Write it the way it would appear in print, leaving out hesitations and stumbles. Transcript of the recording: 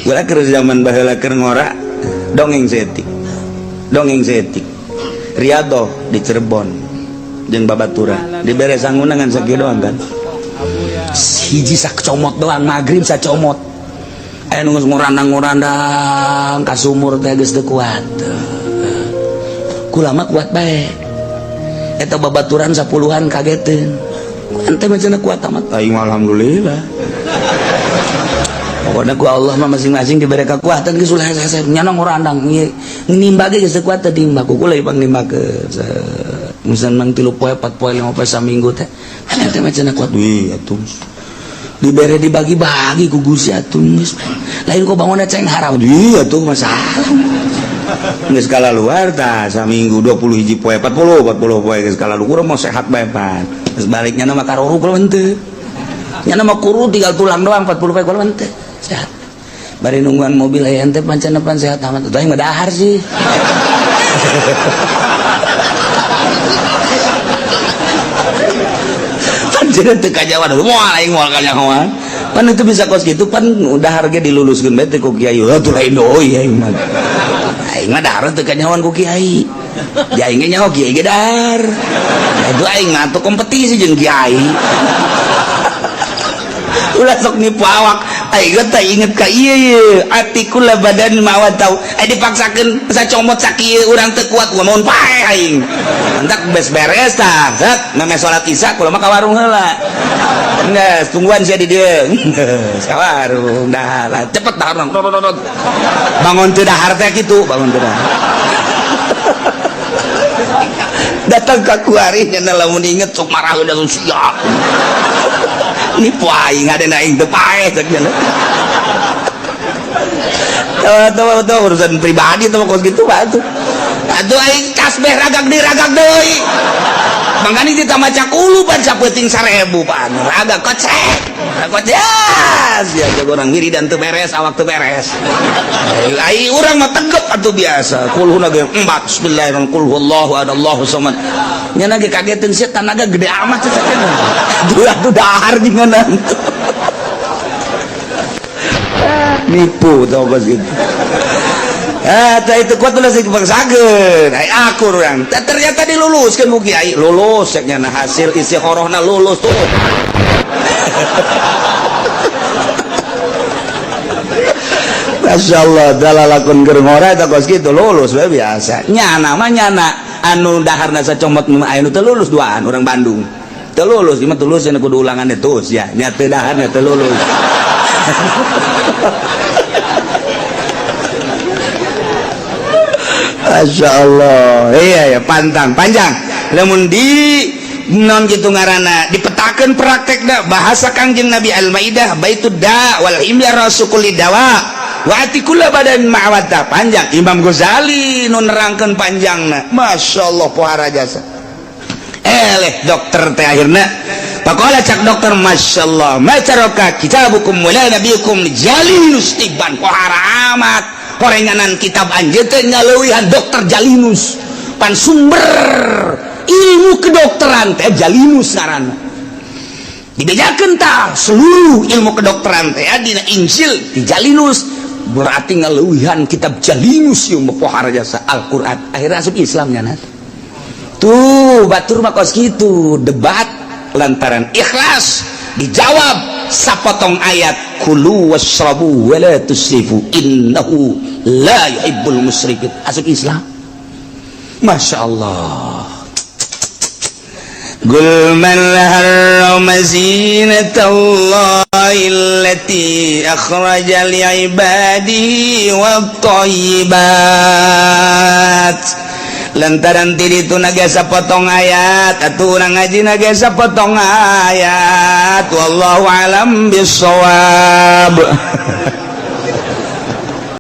Gua keur zaman baheula keur ngora, dongeng setik. Dongeng setik. Riyadhoh di Cirebon jeung babaturan dibere sanguna ngan sakieu doang kan. Hiji sacomot doang, maghrib sacomot. Aya nu geus ngurandang-ngurandang ka sumur teh geus teu kuat. Kula mah kuat bae. Eta babaturan sapuluhan kageteun. Ente mah cenah kuat amat. Aing mah alhamdulillah. Pokoknya ku Allah mah masing-masing diberi kekuatan, geus ulah hese-hese nyana ngurandang nimba ge geus teu kuat teh nimba ku kula ipang nimba ke misalnya mang 3 poe, 4 poe, 5 poe, saminggu teh ente mah cenah kuat. Wih atuh dibere dibagi-bagi ku Gusti atuh geus lain kok bangunna ceng haram. Iya atuh masalah geus kalaluar tah saminggu 20 hiji poe, 40 40 poe geus kalaluar mau sehat bae pan. Geus baliknya mah karoruk lawan teu nyana mah kuru tinggal tulang doang. 40 poe kula mah teu sehat bari nungguan mobil aya ente pancana pan sehat amat atuh aing mah dahar sih. Pancana teu kajawan moal aing moal kanyahoan pan itu bisa kos kitu pan dahar ge diluluskeun bae teh ku kiai. Atuh lain deui aing mah. Aing mah dahar teu kanyahoan ku kiai. Di aing ge nyaho kiai ge dahar. Itu aing mah atuh kompetisi jeung kiai. Ulah sok nipu awak. Aing teh inget ka ieu ye atikul badan mawa tau. Ai dipaksakeun sacomot sakieu urang teu kuat gua mun paeh aing. Entak beres beres tah. Set meme salat isya kula mah ka warung heula. Geus tungguan sia di dieu. Geus ka warung dah cepet dahar. Bangun teu dahar teh kitu, bangun teu dahar. Datang ka kuari nya lamun inget sok marah udah siap. Nipu aing ada aing teu paeh cek nya. Tahu tahu urusan pribadi tuh kos gitu pak tuh. Atuh aing tasbih ragak deui ragak deui. Mangkani kita maca kulu pan sapeuting 1000 pan. Ragak kocek. Kocek. Ya jago orang wiridan teu beres, awak teu beres. Ai urang mah tegep atuh biasa. Kulhuna ge 4 bismillahirrahmanirrahim. Qul huwallahu ahad, Allahu samad. Nya ge kageteun sia tanaga gede amat cenah. Aduh atuh dahar gimana. Nipu tau kos gitu. Itu kuat ulah sih dipaksakeun. Ai akur urang. Ternyata diluluskeun ku kiai. Lulus cek nya hasil istikharahna lulus tuh. Masya Allah dalalakon keur ngora eta kos kitu lulus we biasa. Nyana mah nyana anu daharna sacomot aya nu teu lulus duaan urang Bandung. Teu lulus ieu mah tulus cenah kudu ulangan terus ya. Nya teu daharna teu lulus. Masya Allah. Iya ya pantang panjang. Lamun di non gitu ngaranna dipetakeun praktekna bahasa Kangjeng Nabi Al-Maidah baitud da wal himya rasukuli dawa wa atikula badan ma'wata panjang. Imam Ghazali nu nerangkeun panjangna. Masya Allah pohara jasa. Eleh dokter teh akhirna pakola cak dokter Masya Allah macaroka kitabukum wala nabiyukum Jalinus tiban pohara amat korenganan kitab anjeun teh ngaleuwihan dokter Jalinus pan sumber ilmu kedokteran teh Jalinus ngaranna dibejakeun tah seluruh ilmu kedokteran teh dina Injil di Jalinus berarti ngaleuwihan kitab Jalinus ieu mah pohara jasa Al-Qur'an akhirnya asup Islam nya tuh batur mah kos kitu debat lantaran ikhlas dijawab sapotong ayat kulu wasrabu wala tusrifu innahu la yuhibbul musrifin asup Islam. Masya Allah. Qul man harrama zinatallahi allati akhraja li'ibadihi wat-thayyibat lantaran ti ditu nagesa potong ayat atuh urang ngaji nagesa potong ayat wallahu alam bissawab.